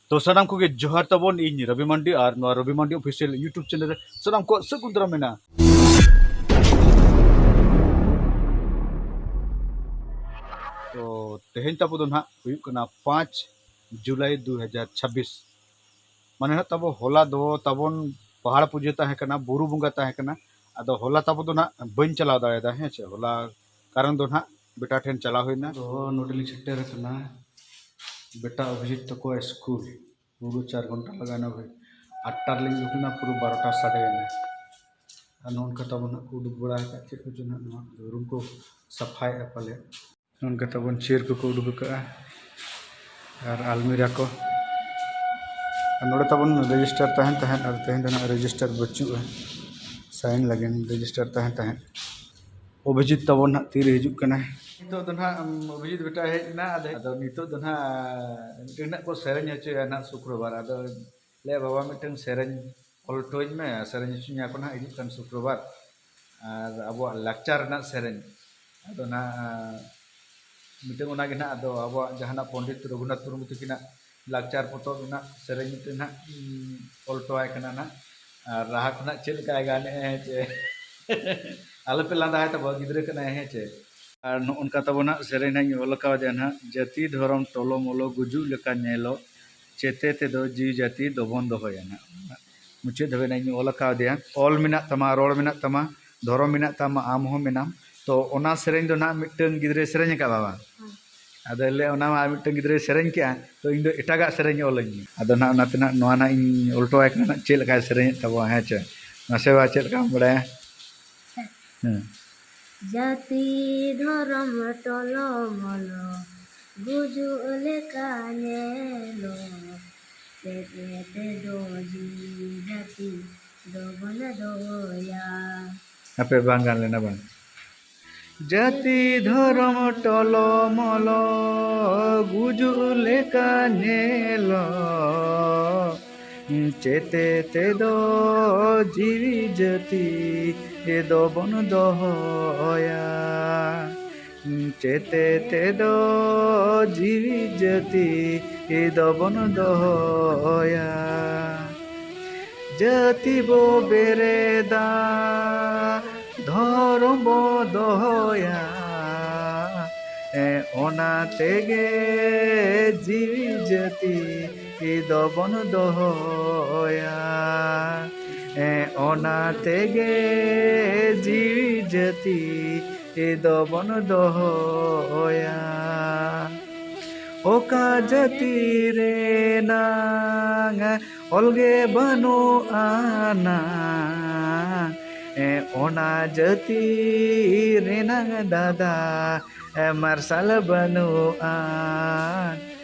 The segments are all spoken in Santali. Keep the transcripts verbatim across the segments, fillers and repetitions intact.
ᱛᱚ ᱥᱟᱱᱟᱢ ᱠᱚᱜᱮ ᱡᱚᱦᱟᱨ ᱛᱟᱵᱚᱱ, ᱤᱧ ᱨᱚᱵᱤ ᱢᱟᱱᱰᱤ ᱟᱨ ᱱᱚᱣᱟ ᱨᱚᱵᱤ ᱢᱟᱱᱰᱤ ᱚᱯᱷᱤᱥᱤᱭᱟᱞ YouTube ᱪᱮᱱᱮᱞ ᱨᱮ ᱥᱟᱱᱟᱢ ᱠᱚ ᱥᱟᱹᱜᱩᱱ ᱫᱟᱨᱟᱢ ᱢᱮᱱᱟᱜᱼᱟ᱾ ᱛᱚ ᱛᱮᱦᱮᱧ ᱛᱟᱵᱚ ᱫᱚ ᱱᱟᱦᱟᱜ ᱦᱩᱭᱩᱜ ᱠᱟᱱᱟ ᱯᱟᱸᱪ ᱡᱩᱞᱟᱭ ᱫᱩ ᱦᱟᱡᱟᱨ ᱪᱷᱟᱵᱵᱤᱥ᱾ ᱢᱟᱱᱮ ᱱᱟᱦᱟᱜ ᱛᱟᱵᱚ ᱦᱚᱞᱟ ᱫᱚ ᱛᱟᱵᱚᱱ ᱯᱟᱦᱟᱲ ᱯᱩᱡᱟᱹ ᱛᱟᱦᱮᱸ ᱠᱟᱱᱟ, ᱵᱩᱨᱩ ᱵᱚᱸᱜᱟ ᱛᱟᱦᱮᱸ ᱠᱟᱱᱟ᱾ ᱟᱫᱚ ᱦᱚᱞᱟ ᱛᱟᱵᱚ ᱫᱚ ᱱᱟᱦᱟᱜ ᱵᱟᱹᱧ ᱪᱟᱞᱟᱣ ᱫᱟᱲᱮᱭᱟᱫᱟ, ᱦᱮᱸ ᱪᱮ, ᱦᱚᱞᱟ ᱠᱟᱨᱚᱱ ᱫᱚ ᱱᱟᱦᱟᱜ ᱵᱮᱴᱟ ᱴᱷᱮᱱ ᱪᱟᱞᱟᱣ ᱦᱩᱭᱱᱟ᱾ ᱫᱚ ᱱᱚᱰᱮ ᱞᱤᱧ ᱥᱮᱴᱮᱨ ᱟᱠᱟᱱᱟ ᱵᱮᱴᱟ ᱚᱵᱷᱤᱡᱤᱛ ᱛᱟᱠᱚ ᱥᱠᱩᱞ᱾ ᱯᱩᱨᱟᱹ ᱪᱟᱨ ᱜᱷᱚᱱᱴᱟ ᱞᱟᱜᱟᱣ ᱮᱱᱟ ᱵᱷᱟᱹᱭ᱾ ᱟᱴᱴᱟ ᱨᱮᱞᱤᱧ ᱩᱰᱩᱠ ᱮᱱᱟ, ᱯᱩᱨᱟᱹ ᱵᱟᱨᱚᱴᱟ ᱥᱟᱰᱮᱭᱮᱱᱟ᱾ ᱟᱨ ᱱᱚᱜᱼᱚ ᱱᱚᱝᱠᱟ ᱛᱟᱵᱚᱱ ᱦᱟᱸᱜ ᱠᱚ ᱩᱰᱩᱠ ᱵᱟᱲᱟ ᱟᱠᱟᱫ ᱪᱮᱫ ᱠᱚᱪᱚ ᱱᱟᱦᱟᱜ ᱱᱚᱣᱟ ᱨᱩᱢ ᱠᱚ ᱥᱟᱯᱷᱟᱭᱮᱫᱼᱟ ᱯᱟᱞᱮ᱾ ᱱᱚᱜᱼᱚ ᱱᱚᱝᱠᱟ ᱛᱟᱵᱚᱱ ᱪᱮᱭᱟᱨ ᱠᱚᱠᱚ ᱩᱰᱩᱠ ᱟᱠᱟᱫᱼᱟ ᱟᱨ ᱟᱞᱢᱤᱨᱟ ᱠᱚ᱾ ᱟᱨ ᱱᱚᱰᱮ ᱛᱟᱵᱚᱱ ᱨᱮᱡᱤᱥᱴᱟᱨ ᱛᱟᱦᱮᱱ ᱛᱟᱦᱮᱸᱫ, ᱟᱨ ᱛᱮᱦᱮᱧ ᱫᱚ ᱱᱟᱦᱟᱜ ᱨᱮᱡᱤᱥᱴᱟᱨ ᱵᱟᱹᱪᱩᱜᱼᱟ, ᱥᱟᱭᱤᱱ ᱞᱟᱹᱜᱤᱫ ᱨᱮᱡᱤᱥᱴᱟᱨ ᱛᱟᱦᱮᱱ ᱛᱟᱦᱮᱸᱫ᱾ ᱚᱵᱷᱤᱡᱤᱛ ᱛᱟᱵᱚᱱ ᱦᱟᱸᱜ ᱛᱤᱨᱮ ᱦᱤᱡᱩᱜ ᱠᱟᱱᱟᱭ? ᱱᱤᱛᱚᱜ ᱫᱚ ᱱᱟᱦᱟᱜ, ᱩᱢ, ᱚᱵᱷᱤᱡᱤᱛ ᱵᱮᱴᱟ ᱦᱮᱡ ᱮᱱᱟ᱾ ᱟᱫᱚ, ᱟᱫᱚ ᱱᱤᱛᱚᱜ ᱫᱚ ᱱᱟᱦᱟᱜ ᱢᱤᱫᱴᱮᱱ ᱱᱟᱦᱟᱜ ᱠᱚ ᱥᱮᱨᱮᱧ ᱦᱚᱪᱚᱭᱟ ᱱᱟᱦᱟᱜ ᱥᱩᱠᱨᱚᱵᱟᱨ᱾ ᱟᱫᱚ ᱞᱟᱹᱭᱟ, "ᱵᱟᱵᱟ, ᱢᱤᱫᱴᱮᱱ ᱥᱮᱨᱮᱧ ᱚᱞ ᱦᱚᱴᱚ ᱟᱹᱧ ᱢᱮ, ᱥᱮᱨᱮᱧ ᱦᱚᱪᱚᱧᱟ ᱠᱚ ᱱᱟᱦᱟᱜ ᱦᱤᱡᱩᱜ ᱠᱟᱱ ᱥᱩᱠᱨᱚᱵᱟᱨ, ᱟᱨ ᱟᱵᱚᱣᱟᱜ ᱞᱟᱠᱪᱟᱨ ᱨᱮᱱᱟᱜ ᱥᱮᱨᱮᱧ᱾" ᱟᱫᱚ ᱱᱟᱦᱟᱜ ᱢᱤᱫᱴᱮᱱ ᱚᱱᱟᱜᱮ ᱱᱟᱦᱟᱜ, ᱟᱫᱚ ᱟᱵᱚᱣᱟᱜ ᱡᱟᱦᱟᱱᱟᱜ ᱯᱚᱱᱰᱤᱛ ᱨᱚᱜᱷᱩᱱᱟᱛᱷ ᱢᱩᱨᱢᱩ ᱛᱟᱹᱠᱤᱱᱟᱜ ᱞᱟᱠᱪᱟᱨ ᱯᱚᱛᱚᱵ ᱨᱮᱱᱟᱜ ᱥᱮᱨᱮᱧ ᱢᱤᱫᱴᱮᱱ ᱱᱟᱦᱟᱜ, ᱩᱢ, ᱚᱞ ᱦᱚᱴᱚ ᱟᱭ ᱠᱟᱱᱟ ᱱᱟᱦᱟᱜ᱾ ᱟᱨ ᱨᱟᱦᱟ ᱠᱚ ᱱᱟᱦᱟᱜ ᱪᱮᱫ ᱞᱮᱠᱟᱭ ᱜᱟᱱᱮᱫᱼᱟ, ᱦᱮᱸ ᱪᱮ? ᱟᱞᱚᱯᱮ ᱞᱟᱸᱫᱟᱭ ᱛᱟᱵᱚ, ᱜᱤᱫᱽᱨᱟᱹ ᱠᱟᱱᱟᱭ, ᱦᱮᱸ ᱪᱮ? ᱟᱨ ᱱᱚᱜᱼᱚ ᱱᱚᱝᱠᱟ ᱛᱟᱵᱚ ᱱᱟᱦᱟᱜ ᱥᱮᱨᱮᱧ ᱱᱟᱦᱟᱜ ᱤᱧ ᱚᱞ ᱟᱠᱟᱣᱫᱮᱭᱟ ᱱᱟᱦᱟᱜ, "ᱡᱟᱹᱛᱤ ᱫᱷᱚᱨᱚᱢ ᱴᱚᱞᱚ ᱢᱚᱞᱚ ᱜᱩᱡᱩᱜ ᱞᱮᱠᱟ ᱧᱮᱞᱚᱜ, ᱪᱮᱛᱮ ᱛᱮᱫᱚ ᱡᱤᱣᱤ ᱡᱟᱹᱛᱤ ᱫᱚᱵᱚᱱ ᱫᱚᱦᱚᱭᱟ" ᱱᱟᱦᱟᱜ᱾ ᱢᱩᱪᱟᱹᱫ ᱫᱷᱟᱹᱵᱤᱡ ᱱᱟᱦᱟᱜ ᱤᱧ ᱚᱞ ᱟᱠᱟᱣᱫᱮᱭᱟ᱾ ᱚᱞ ᱢᱮᱱᱟᱜ ᱛᱟᱢᱟ, ᱨᱚᱲ ᱢᱮᱱᱟᱜ ᱛᱟᱢᱟ, ᱫᱷᱚᱨᱚᱢ ᱢᱮᱱᱟᱜ ᱛᱟᱢᱟ, ᱟᱢ ᱦᱚᱸ ᱢᱮᱱᱟᱢ᱾ ᱛᱚ ᱚᱱᱟ ᱥᱮᱨᱮᱧ ᱫᱚ ᱱᱟᱦᱟᱜ ᱢᱤᱫᱴᱟᱝ ᱜᱤᱫᱽᱨᱟᱹᱭ ᱥᱮᱨᱮᱧ ᱟᱠᱟᱫ, ᱵᱟᱵᱟ᱾ ᱟᱫᱚ ᱞᱟᱹᱭ, "ᱚᱱᱟ ᱢᱟ ᱟᱨ ᱢᱤᱫᱴᱟᱝ ᱜᱤᱫᱽᱨᱟᱹᱭ ᱥᱮᱨᱮᱧ ᱠᱮᱜᱼᱟ, ᱛᱚ ᱤᱧ ᱫᱚ ᱮᱴᱟᱜᱟᱜ ᱥᱮᱨᱮᱧ ᱚᱞᱟᱹᱧ ᱢᱮ᱾" ᱟᱫᱚ ᱱᱟᱦᱟᱜ ᱚᱱᱟᱛᱮ ᱱᱟᱦᱟᱜ ᱱᱚᱣᱟ ᱱᱟᱦᱟᱜ ᱤᱧ ᱚᱞ ᱦᱚᱴᱚ ᱟᱭ ᱠᱟᱱᱟ ᱱᱟᱦᱟᱜ, ᱪᱮᱫ ᱞᱮᱠᱟᱭ ᱥᱮᱨᱮᱧᱮᱫ ᱛᱟᱵᱚᱣᱟ, ᱦᱮᱸ ᱪᱮ? ᱢᱟᱥᱮ ᱵᱟ, ᱪᱮᱫ ᱞᱮᱠᱟᱢ ᱵᱟᱲᱟᱭᱟ? ᱦᱮᱸ᱾ ᱡᱟᱹᱛᱤ ᱫᱷᱚᱨᱚᱢ ᱴᱚᱞᱚ ᱢᱚᱞᱚ ᱜᱩᱡᱩᱜ ᱞᱮᱠᱟ ᱧᱮᱞᱚᱜ, ᱪᱮᱫ ᱛᱮᱫᱚ ᱡᱤᱣᱤ ᱡᱟᱹᱛᱤ ᱫᱚᱵᱚᱱ ᱫᱚᱦᱚᱭᱟ᱾ ᱦᱟᱯᱮ, ᱵᱟᱝ ᱜᱟᱱ ᱞᱮᱱᱟ, ᱵᱟᱝ᱾ ᱡᱟᱹᱛᱤ ᱫᱷᱚᱨᱚᱢ ᱴᱚᱞᱚ ᱢᱚᱞᱚ ᱜᱩᱡᱩᱜ ᱞᱮᱠᱟ ᱧᱮᱞᱚᱜ, ᱪᱮᱛᱮ ᱛᱮᱫᱚ ᱡᱤᱣᱤ ᱡᱟᱹᱛᱤ ᱫᱚᱵᱚᱱ ᱫᱚᱦᱚᱭᱟ᱾ ᱪᱮᱛᱮ ᱛᱮᱫᱚ ᱡᱤᱣᱤ ᱡᱟᱹᱛᱤ ᱫᱚᱵᱚᱱ ᱫᱚᱦᱚᱭᱟ᱾ ᱡᱟᱹᱛᱤ ᱵᱚ ᱵᱮᱨᱮᱫᱟ, ᱫᱷᱚᱨᱚᱢ ᱵᱚ ᱫᱚᱦᱚᱭᱟ᱾ ᱮ, ᱚᱱᱟ ᱛᱮᱜᱮ ᱡᱤᱣᱤ ᱡᱟᱹᱛᱤ ᱫᱚᱵᱚᱱ ᱫᱚᱦᱚᱭᱟ᱾ ᱮ, ᱚᱱᱟ ᱛᱮᱜᱮ ᱡᱤᱣᱤ ᱡᱟᱹᱛᱤ ᱫᱚᱵᱚᱱ ᱫᱚᱦᱚᱭᱟ᱾ ᱚᱠᱟ ᱡᱟᱹᱛᱤ ᱨᱮᱱᱟᱝ ᱚᱞᱜᱮ ᱵᱟᱹᱱᱩᱜ ᱟᱱᱟ, ᱮ, ᱚᱱᱟ ᱡᱟᱹᱛᱤ ᱨᱮᱱᱟᱝ ᱫᱟᱫᱟ, ᱮ, ᱢᱟᱨᱥᱟᱞ ᱵᱟᱹᱱᱩᱜ ᱟᱱ,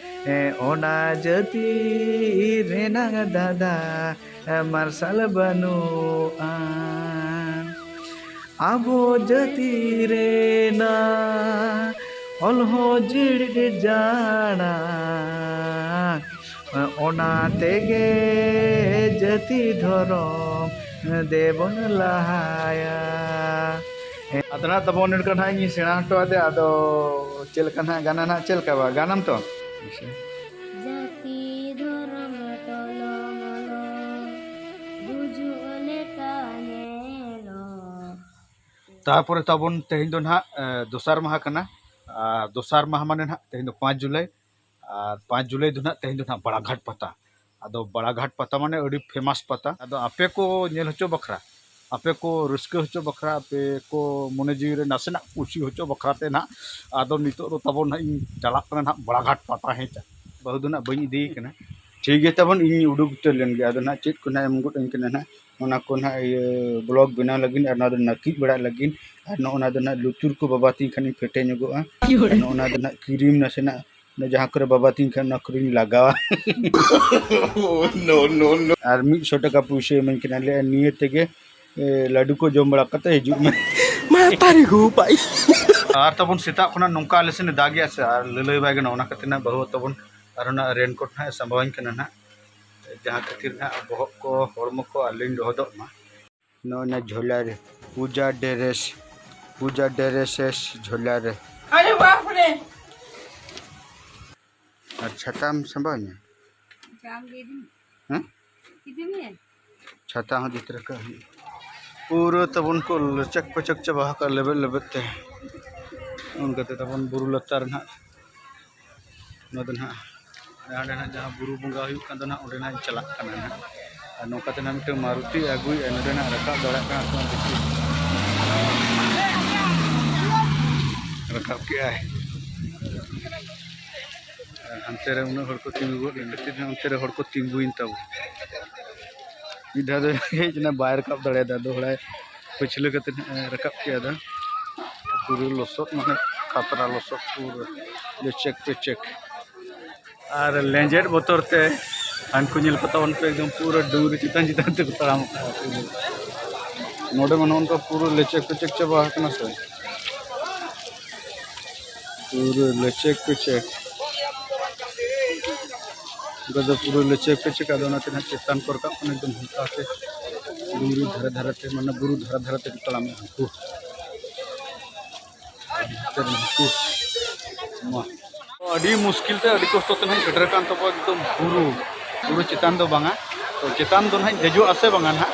ᱮ, ᱚᱱᱟ ᱡᱟᱹᱛᱤ ᱨᱮᱱᱟᱝ ᱫᱟᱫᱟ, ᱮ, ᱢᱟᱨᱥᱟᱞ ᱵᱟᱹᱱᱩᱜ ᱟᱱ᱾ ᱟᱵᱚ ᱡᱟᱹᱛᱤ ᱨᱮᱱᱟᱜ ᱚᱞ ᱦᱚᱸ ᱡᱤᱲᱤᱫ ᱡᱟᱲᱟ, ᱚᱱᱟ ᱛᱮᱜᱮ ᱡᱟᱹᱛᱤ ᱫᱷᱚᱨᱚᱢ ᱫᱮᱵᱚᱱ ᱞᱟᱦᱟᱭᱟ᱾ ᱟᱫᱚ ᱱᱟᱦᱟᱜ ᱛᱟᱵᱚᱱ ᱱᱚᱰᱮ ᱱᱟᱦᱟᱜ ᱤᱧ ᱥᱮᱬᱟ ᱦᱚᱴᱚ ᱟᱫᱮ, ᱟᱫᱚ ᱪᱮᱫ ᱞᱮᱠᱟ ᱱᱟᱦᱟᱜ ᱜᱟᱱᱟ ᱱᱟᱦᱟᱜ, ᱪᱮᱫ ᱞᱮᱠᱟ ᱵᱟ-, ᱜᱟᱱᱟᱢ ᱛᱚ? ᱡᱟᱹᱛᱤ ᱫᱷᱚᱨᱚᱢ ᱴᱚᱞᱚ ᱢᱚᱞᱚ ᱜᱩᱡᱩᱜ ᱞᱮᱠᱟ ᱧᱮᱞᱚᱜ᱾ ᱛᱟᱨᱯᱚᱨᱮ ᱛᱟᱵᱚᱱ ᱛᱮᱦᱮᱧ ᱫᱚ ᱱᱟᱦᱟᱜ, ᱮ, ᱫᱚᱥᱟᱨ ᱢᱟᱦᱟ ᱠᱟᱱᱟ᱾ ᱟᱨ ᱫᱚᱥᱟᱨ ᱢᱟᱦᱟ ᱢᱟᱱᱮ ᱱᱟᱦᱟᱜ ᱛᱮᱦᱮᱧ ᱫᱚ ᱯᱟᱸᱪ ᱡᱩᱞᱟᱭ᱾ ᱟᱨ ᱯᱟᱸᱪ ᱡᱩᱞᱟᱭ ᱫᱚ ᱱᱟᱦᱟᱜ ᱛᱮᱦᱮᱧ ᱫᱚ ᱱᱟᱦᱟᱜ ᱵᱟᱲᱟᱜᱷᱟᱴ ᱯᱟᱛᱟ᱾ ᱟᱫᱚ ᱵᱟᱲᱟᱜᱷᱟᱴ ᱯᱟᱛᱟ ᱢᱟᱱᱮ ᱟᱹᱰᱤ famous ᱯᱟᱛᱟ᱾ ᱟᱫᱚ ᱟᱯᱮ ᱠᱚ ᱧᱮᱞ ᱦᱚᱪᱚ ᱵᱟᱠᱷᱨᱟ, ᱟᱯᱮ ᱠᱚ ᱨᱟᱹᱥᱠᱟᱹ ᱦᱚᱪᱚ ᱵᱟᱠᱷᱨᱟ, ᱟᱯᱮ ᱠᱚ ᱢᱚᱱᱮ ᱡᱤᱣᱤ ᱨᱮ ᱱᱟᱥᱮᱱᱟᱜ ᱠᱩᱥᱤ ᱦᱚᱪᱚ ᱵᱟᱠᱷᱨᱟ ᱛᱮ ᱱᱟᱦᱟᱜ, ᱟᱫᱚ ᱱᱤᱛᱚᱜ ᱫᱚ ᱛᱟᱵᱚᱱ ᱱᱟᱦᱟᱜ ᱤᱧ ᱪᱟᱞᱟᱜ ᱠᱟᱱᱟ ᱱᱟᱦᱟᱜ ᱵᱟᱲᱟᱜᱷᱟᱴ ᱯᱟᱛᱟ᱾ ᱦᱮᱸ ᱪᱟ, ᱵᱟᱹᱦᱩ ᱫᱚ ᱱᱟᱦᱟᱜ ᱵᱟᱹᱧ ᱤᱫᱤᱭᱮ ᱠᱟᱱᱟ᱾ ᱴᱷᱤᱠ ᱜᱮᱭᱟ ᱛᱟᱵᱚᱱ, ᱤᱧ ᱩᱰᱩᱠ ᱩᱛᱟᱹᱨ ᱞᱮᱱ ᱜᱮ᱾ ᱟᱫᱚ ᱱᱟᱦᱟᱜ ᱪᱮᱫ ᱠᱚ ᱱᱟᱦᱟᱜ ᱮᱢ ᱜᱚᱫ ᱟᱹᱧ ᱠᱟᱱᱟ ᱱᱟᱦᱟᱜ, ᱚᱱᱟ ᱠᱚ ᱱᱟᱦᱟᱜ ᱤᱭᱟᱹ vlog ᱵᱮᱱᱟᱣ ᱞᱟᱹᱜᱤᱫ, ᱟᱨ ᱱᱚᱣᱟ ᱫᱚ ᱱᱟᱹᱠᱤᱡ ᱵᱟᱲᱟᱜ ᱞᱟᱹᱜᱤᱫ, ᱟᱨ ᱱᱚᱜᱼᱚ ᱱᱟ ᱫᱚ ᱱᱟᱦᱟᱜ ᱞᱩᱛᱩᱨ ᱠᱚ ᱵᱟᱵᱟ ᱛᱤᱧ ᱠᱷᱟᱱᱤᱧ ᱯᱷᱮᱴᱮ ᱧᱚᱜᱚᱜᱼᱟ᱾ ᱟᱨ ᱱᱚᱜᱼᱚ ᱱᱟ ᱫᱚ ᱱᱟᱦᱟᱜ ᱠᱨᱤᱢ ᱱᱟᱥᱮᱱᱟᱜ ᱚᱱᱟ ᱡᱟᱦᱟᱸ ᱠᱚᱨᱮ ᱵᱟᱵᱟ ᱛᱤᱧ ᱠᱷᱟᱱ ᱚᱱᱟ ᱠᱚᱨᱮᱧ ᱞᱟᱜᱟᱣᱟ᱾ No, no, no. ᱟᱨ ᱢᱤᱫ ᱥᱚ ᱴᱟᱠᱟ ᱯᱩᱭᱥᱟᱹ ᱤᱢᱟᱹᱧ ᱠᱟᱱᱟ, ᱞᱟᱹᱭᱟ ᱱᱤᱭᱟᱹ ᱛᱮᱜᱮ, ᱮ, ᱞᱟᱹᱰᱩ ᱠᱚ ᱡᱚᱢ ᱵᱟᱲᱟ ᱠᱟᱛᱮ ᱦᱤᱡᱩᱜ ᱢᱮ᱾ ᱢᱟ ᱛᱟᱨᱤ ᱜᱳ ᱵᱟᱭ᱾ ᱟᱨ ᱛᱟᱵᱚᱱ ᱥᱮᱛᱟᱜ ᱠᱷᱚᱱᱟᱜ ᱱᱚᱝᱠᱟ ᱟᱞᱮ ᱥᱮᱱ ᱮ ᱫᱟᱜᱮᱜᱼᱟ ᱥᱮ, ᱟᱨ ᱞᱟᱹᱞᱟᱹᱭ ᱵᱟᱭ ᱜᱟᱱᱚᱜᱼᱟ, ᱚᱱᱟ ᱠᱷᱟᱹᱛᱤᱨ ᱱᱟᱜ ᱵᱟᱹᱦᱩ ᱛᱟᱵᱚᱱ ᱟᱨ ᱚᱱᱟ raincoat ᱱᱟᱜ ᱮ ᱥᱟᱢᱵᱟᱣᱟᱹᱧ ᱠᱟᱱᱟ ᱱᱟᱜ, ᱡᱟᱦᱟᱸ ᱠᱷᱟᱹᱛᱤᱨ ᱱᱟᱜ ᱵᱚᱦᱚᱜ ᱠᱚ ᱦᱚᱲᱢᱚ ᱠᱚ ᱟᱞᱚᱧ ᱞᱚᱦᱚᱫᱚᱜ ᱢᱟ᱾ ᱱᱚᱜᱼᱚ ᱱᱟ ᱡᱷᱚᱞᱟ ᱨᱮ ᱯᱩᱡᱟ ᱰᱨᱮᱥ, ᱯᱩᱡᱟ ᱰᱨᱮᱥᱮᱥ ᱡᱷᱚᱞᱟ ᱨᱮ᱾ अरे बाप रे। ᱟᱨ ᱪᱷᱟᱛᱟᱢ ᱥᱟᱢᱵᱟᱣ ᱤᱧᱟ? ᱟᱪᱪᱷᱟ, ᱟᱢ ᱜᱮ ᱤᱫᱤ ᱢᱮ᱾ ᱦᱮᱸ? ᱤᱫᱤ ᱢᱮ᱾ ᱪᱷᱟᱛᱟ ᱦᱚᱸ ᱤᱫᱤ ᱛᱚᱨᱟ ᱠᱟᱜ ᱦᱩᱭᱩᱜᱼᱟ᱾ ᱯᱩᱨᱟᱹ ᱛᱟᱵᱚᱱ ᱠᱚ ᱞᱮᱪᱮᱠ ᱯᱮᱪᱮᱠ ᱪᱟᱵᱟ ᱟᱠᱟᱫ ᱞᱮᱵᱮᱫ ᱞᱮᱵᱮᱫ ᱛᱮ᱾ ᱚᱱᱠᱟᱛᱮ ᱛᱟᱵᱚᱱ ᱵᱩᱨᱩ ᱞᱟᱛᱟᱨ ᱨᱮ ᱱᱟᱦᱟᱜ, ᱱᱚᱣᱟ ᱫᱚ ᱱᱟᱦᱟᱜ ᱦᱟᱸᱰᱮ ᱱᱟᱦᱟᱜ ᱡᱟᱦᱟᱸ ᱵᱩᱨᱩ ᱵᱚᱸᱜᱟ ᱦᱩᱭᱩᱜ ᱠᱟᱱ ᱫᱚ ᱱᱟᱦᱟᱜ, ᱚᱸᱰᱮ ᱱᱟᱦᱟᱜ ᱤᱧ ᱪᱟᱞᱟᱜ ᱠᱟᱱᱟ ᱱᱟᱦᱟᱜ᱾ ᱟᱨ ᱱᱚᱝᱠᱟᱛᱮ ᱱᱟᱦᱟᱜ ᱢᱤᱫᱴᱟᱝ ᱢᱟᱨᱩᱛᱤ ᱟᱹᱜᱩᱭᱮᱫᱼᱟ, ᱱᱚᱰᱮ ᱱᱟᱦᱟᱜ ᱨᱟᱠᱟᱵ ᱫᱟᱲᱮᱭᱟᱜ ᱠᱟᱱᱟ ᱥᱮ ᱵᱟᱝ ᱫᱮᱠᱷᱤ᱾ ᱨᱟᱠᱟᱵ ᱠᱮᱜᱼᱟᱭ᱾ ᱟᱨ ᱦᱟᱱᱛᱮ ᱨᱮ ᱩᱱᱟᱹᱜ ᱦᱚᱲ ᱠᱚ ᱛᱤᱸᱜᱩ ᱜᱚᱫ ᱞᱮᱱᱟ, ᱠᱷᱟᱹᱛᱤᱨ ᱚᱱᱛᱮ ᱨᱮ ᱦᱚᱲ ᱠᱚ ᱛᱤᱸᱜᱩᱭᱮᱱ ᱛᱟᱵᱚ᱾ ᱢᱤᱫ ᱫᱷᱟᱣ ᱫᱚ ᱦᱮᱡ ᱮᱱᱟ, ᱵᱟᱭ ᱨᱟᱠᱟᱵ ᱫᱟᱲᱮᱭᱟᱫᱟ, ᱫᱚᱦᱲᱟᱭ ᱯᱟᱹᱪᱷᱞᱟᱹ ᱠᱟᱛᱮ ᱱᱟᱜ ᱮ ᱨᱟᱠᱟᱵ ᱠᱮᱫᱟ᱾ ᱯᱩᱨᱟᱹ ᱞᱚᱥᱚᱫ, ᱢᱟᱱᱮ ᱠᱷᱟᱛᱨᱟ ᱞᱚᱥᱚᱫ, ᱯᱩᱨᱟᱹ ᱞᱮᱪᱮᱠ ᱯᱮᱪᱮᱠ᱾ ᱟᱨ ᱞᱮᱸᱡᱮᱫ ᱵᱚᱛᱚᱨ ᱛᱮ ᱦᱟᱱᱠᱩ ᱧᱮᱞ ᱠᱚ ᱛᱟᱵᱚᱱ ᱯᱮ, ᱮᱠᱫᱚᱢ ᱯᱩᱨᱟᱹ ᱰᱩᱝᱨᱤ ᱪᱮᱛᱟᱱ ᱪᱮᱛᱟᱱ ᱛᱮᱠᱚ ᱛᱟᱲᱟᱢ ᱠᱟᱜᱼᱟ᱾ ᱱᱚᱰᱮ ᱢᱟ ᱱᱚᱜᱼᱚ ᱱᱚᱝᱠᱟ ᱯᱩᱨᱟᱹ ᱞᱮᱪᱮᱠ ᱯᱮᱪᱮᱠ ᱪᱟᱵᱟ ᱟᱠᱟᱱᱟ ᱥᱮ᱾ ᱯᱩᱨᱟᱹ ᱞᱮᱪᱮᱠ ᱯᱮᱪᱮᱠ᱾ ᱚᱱᱠᱟ ᱫᱚ ᱯᱩᱨᱟᱹ ᱞᱮᱪᱮᱠ ᱯᱮᱪᱮᱠ᱾ ᱟᱫᱚ ᱚᱱᱟᱛᱮ ᱱᱟᱦᱟᱜ ᱪᱮᱛᱟᱱ ᱠᱚ ᱨᱟᱠᱟᱵ ᱠᱟᱱᱟ, ᱮᱠᱫᱚᱢ ᱦᱟᱱᱛᱮ ᱰᱩᱝᱨᱤ ᱫᱷᱟᱨᱮ ᱫᱷᱟᱨᱮ ᱛᱮ, ᱢᱟᱱᱮ ᱵᱩᱨᱩ ᱫᱷᱟᱨᱮ ᱫᱷᱟᱨᱮ ᱛᱮᱠᱚ ᱛᱟᱲᱟᱢᱮᱫᱼᱟ ᱦᱟᱹᱱᱠᱩ᱾ ᱟᱨ ᱱᱚᱛᱮ ᱨᱮ ᱱᱩᱠᱩ, ᱢᱟ᱾ ᱟᱹᱰᱤ ᱢᱩᱥᱠᱤᱞ ᱛᱮ, ᱟᱹᱰᱤ ᱠᱚᱥᱴᱚ ᱛᱮ ᱱᱟᱦᱟᱜ ᱥᱮᱴᱮᱨ ᱟᱠᱟᱱ ᱛᱟᱵᱚᱣᱟ ᱮᱠᱫᱚᱢ ᱵᱩᱨᱩ᱾ ᱵᱩᱨᱩ ᱪᱮᱛᱟᱱ ᱫᱚ ᱵᱟᱝᱟ, ᱛᱚ ᱪᱮᱛᱟᱱ ᱫᱚ ᱱᱟᱦᱟᱜ ᱤᱧ ᱫᱮᱡᱚᱜ ᱟᱥᱮ ᱵᱟᱝᱟ ᱱᱟᱦᱟᱜ᱾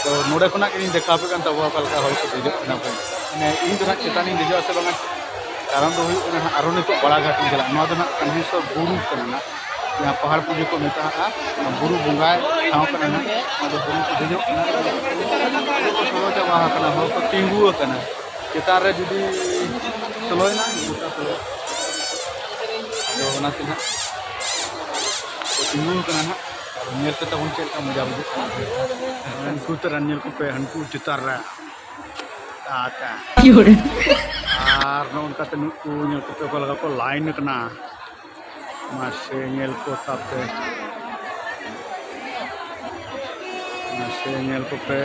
ᱛᱚ ᱱᱚᱰᱮ ᱠᱷᱚᱱᱟᱜ ᱜᱮᱞᱤᱧ ᱫᱮᱠᱷᱟᱣ ᱟᱯᱮ ᱠᱟᱱ ᱛᱟᱵᱚᱣᱟ ᱚᱠᱟ ᱞᱮᱠᱟ ᱦᱚᱲ ᱠᱚ ᱫᱮᱡᱚᱜ ᱠᱟᱱᱟ ᱠᱚ᱾ ᱢᱟᱱᱮ ᱤᱧ ᱫᱚ ᱱᱟᱦᱟᱜ ᱪᱮᱛᱟᱱ ᱤᱧ ᱫᱮᱡᱚᱜ ᱟᱥᱮ ᱵᱟᱝᱟ, ᱠᱟᱨᱚᱱ ᱫᱚ ᱦᱩᱭᱩᱜ ᱠᱟᱱᱟ ᱱᱟᱦᱟᱜ, ᱟᱨᱦᱚᱸ ᱱᱤᱛᱚᱜ ᱵᱟᱲᱟᱜᱷᱟᱴ ᱤᱧ ᱪᱟᱞᱟᱜᱼᱟ᱾ ᱱᱚᱣᱟ ᱫᱚ ᱱᱟᱦᱟᱜ ᱠᱟᱱᱦᱮᱥᱚᱨ ᱵᱩᱨᱩ ᱠᱟᱱᱟ ᱱᱟᱦᱟᱜ, ᱡᱟᱦᱟᱸ ᱯᱟᱦᱟᱲ ᱯᱩᱡᱟᱹ ᱠᱚ ᱢᱮᱛᱟᱜᱼᱟ, ᱚᱱᱟ ᱵᱩᱨᱩ ᱵᱚᱸᱜᱟᱭ ᱴᱷᱟᱶ ᱠᱟᱱᱟ ᱱᱟᱦᱟᱜ᱾ ᱚᱱᱟ ᱫᱚ ᱵᱩᱨᱩ ᱠᱚ ᱫᱮᱡᱚᱜ ᱠᱟᱱᱟ, ᱥᱚᱦᱚᱡ ᱪᱟᱵᱟ ᱟᱠᱟᱱᱟ, ᱦᱚᱲ ᱠᱚ ᱛᱤᱸᱜᱩ ᱟᱠᱟᱱᱟ᱾ ᱪᱮᱛᱟᱱ ᱨᱮ ᱡᱩᱫᱤ ᱥᱳᱞᱳᱭᱮᱱᱟ, ᱜᱚᱴᱟ ᱥᱳᱞᱳ᱾ ᱟᱫᱚ ᱚᱱᱟᱛᱮ ᱱᱟᱦᱟᱜ ᱛᱤᱸᱜᱩ ᱟᱠᱟᱱᱟ ᱱᱟᱦᱟᱜ᱾ ᱟᱨ ᱧᱮᱞ ᱯᱮ ᱛᱟᱵᱚᱱ ᱪᱮᱫ ᱞᱮᱠᱟ ᱢᱚᱡᱟ ᱵᱩᱡᱷᱟᱹᱜ ᱠᱟᱱᱟ᱾ ᱦᱟᱹᱱᱠᱩ ᱛᱟᱨᱟ ᱧᱮᱞ ᱠᱚᱯᱮ, ᱦᱟᱹᱱᱠᱩ ᱪᱮᱛᱟᱱ ᱨᱮ᱾ ᱟᱪᱪᱷᱟ᱾ ᱟᱨ ᱱᱚᱜᱼᱚ ᱱᱚᱝᱠᱟᱛᱮ ᱱᱩᱠᱩ ᱧᱮᱞ ᱠᱚᱯᱮ ᱚᱠᱟ ᱞᱮᱠᱟ ᱠᱚ ᱞᱟᱭᱤᱱ ᱟᱠᱟᱱᱟ᱾ ᱢᱟᱥᱮ ᱧᱮᱞ ᱠᱚ ᱛᱟᱯᱮ, ᱢᱟᱥᱮ ᱧᱮᱞ ᱠᱚᱯᱮ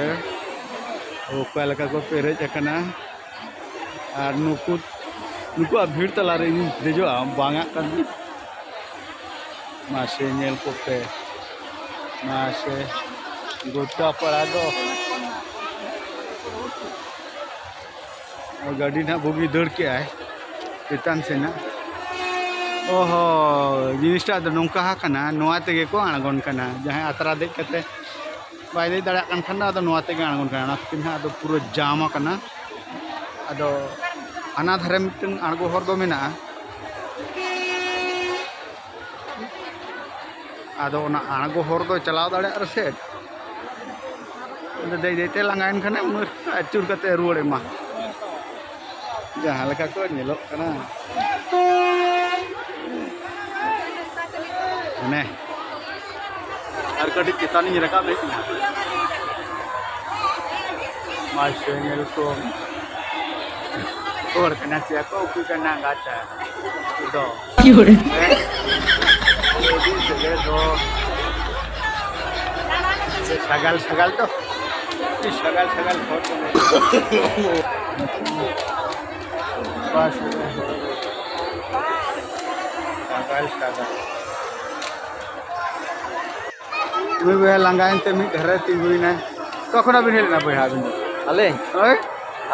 ᱚᱠᱟ ᱞᱮᱠᱟ ᱠᱚ ᱯᱮᱨᱮᱡ ᱟᱠᱟᱱᱟ᱾ ᱟᱨ ᱱᱩᱠᱩ, ᱱᱩᱠᱩᱣᱟᱜ ᱵᱷᱤᱲ ᱛᱟᱞᱟᱨᱮ ᱤᱧ ᱫᱮᱡᱚᱜᱼᱟ, ᱵᱟᱝᱟᱜ ᱠᱟᱱ᱾ ᱢᱟᱥᱮ ᱧᱮᱞ ᱠᱚᱯᱮ, ᱢᱟᱥᱮ ᱜᱚᱴᱟ ᱯᱟᱲᱟ ᱫᱚ ᱜᱟᱹᱰᱤ ᱱᱟᱦᱟᱜ ᱵᱩᱜᱤ ᱫᱟᱹᱲ ᱠᱮᱜᱼᱟᱭ᱾ ᱪᱮᱛᱟᱱ ᱥᱮᱱᱟᱜ᱾ ᱚᱦᱚ, ᱡᱤᱱᱤᱥᱴᱟᱜ ᱫᱚ ᱱᱚᱝᱠᱟ ᱟᱠᱟᱱᱟ, ᱱᱚᱣᱟ ᱛᱮᱜᱮ ᱠᱚ ᱟᱬᱜᱚᱱ ᱠᱟᱱᱟ᱾ ᱡᱟᱦᱟᱸᱭ ᱟᱛᱨᱟ ᱫᱮᱡ ᱠᱟᱛᱮ ᱵᱟᱭ ᱫᱮᱡ ᱫᱟᱲᱮᱭᱟᱜ ᱠᱟᱱ ᱠᱷᱟᱱ ᱫᱚ, ᱟᱫᱚ ᱱᱚᱣᱟ ᱛᱮᱜᱮ ᱟᱬᱜᱚᱱ ᱠᱟᱱᱟ᱾ ᱚᱱᱟ ᱠᱷᱟᱹᱛᱤᱨ ᱱᱟᱦᱟᱜ ᱟᱫᱚ ᱯᱩᱨᱟᱹ ᱡᱟᱢ ᱟᱠᱟᱱᱟ᱾ ᱟᱫᱚ ᱦᱟᱱᱟ ᱫᱷᱟᱨᱮ ᱢᱤᱫᱴᱟᱝ ᱟᱬᱜᱚ ᱦᱚᱨ ᱫᱚ ᱢᱮᱱᱟᱜᱼᱟ᱾ ᱟᱫᱚ ᱚᱱᱟ ᱟᱬᱜᱚ ᱦᱚᱨ ᱫᱚ ᱪᱟᱞᱟᱣ ᱫᱟᱲᱮᱭᱟᱜ ᱨᱮᱥᱮ, ᱟᱫᱚ ᱫᱮᱡ ᱫᱮᱡ ᱛᱮ ᱞᱟᱸᱜᱟᱭᱮᱱ ᱠᱷᱟᱱᱮ ᱩᱢᱟᱹᱨ ᱟᱹᱪᱩᱨ ᱠᱟᱛᱮ ᱨᱩᱣᱟᱹᱲ ᱮᱢᱟ᱾ ᱡᱟᱦᱟᱸ ᱞᱮᱠᱟ ᱠᱚ ᱧᱮᱞᱚᱜ ᱠᱟᱱᱟ᱾ ᱚᱱᱮ ᱟᱨ ᱠᱟᱹᱴᱤᱡ ᱪᱮᱛᱟᱱ ᱤᱧ ᱨᱟᱠᱟᱵ ᱦᱮᱡ ᱮᱱᱟ᱾ ᱢᱟ ᱥᱮ ᱧᱮᱞ ᱠᱚ ᱦᱚᱲ ᱠᱟᱱᱟ ᱪᱮ ᱠᱚ ᱩᱠᱩ ᱠᱟᱱᱟ ᱜᱟᱪᱟ ᱫᱚ᱾ ᱠᱤ ᱦᱚᱲ? ᱦᱮᱸ? ᱟᱹᱰᱤ ᱡᱮᱞᱮ ᱫᱚ᱾ ᱥᱟᱜᱟᱞ ᱥᱟᱜᱟᱞ ᱫᱚ᱾ ᱟᱹᱰᱤ ᱥᱟᱜᱟᱞ ᱥᱟᱜᱟᱞ ᱦᱚᱲ ᱠᱚ ᱢᱮᱱᱟᱜ ᱠᱚᱣᱟ᱾ ᱵᱟᱥ᱾ ᱥᱟᱜᱟᱞ ᱥᱟᱜᱟᱞ᱾ ᱱᱩᱭ ᱵᱚᱭᱦᱟ ᱞᱟᱸᱜᱟᱭᱮᱱ ᱛᱮ ᱢᱤᱫ ᱫᱷᱟᱨᱮ ᱛᱤᱸᱜᱩᱭᱮᱱᱟᱭ᱾ ᱚᱠᱟ ᱠᱷᱚᱱᱟᱜ ᱵᱤᱱ ᱦᱮᱡ ᱞᱮᱱᱟ ᱵᱚᱭᱦᱟ ᱟᱹᱵᱤᱱ ᱫᱚ? ᱟᱹᱞᱤᱧ? ᱦᱳᱭ᱾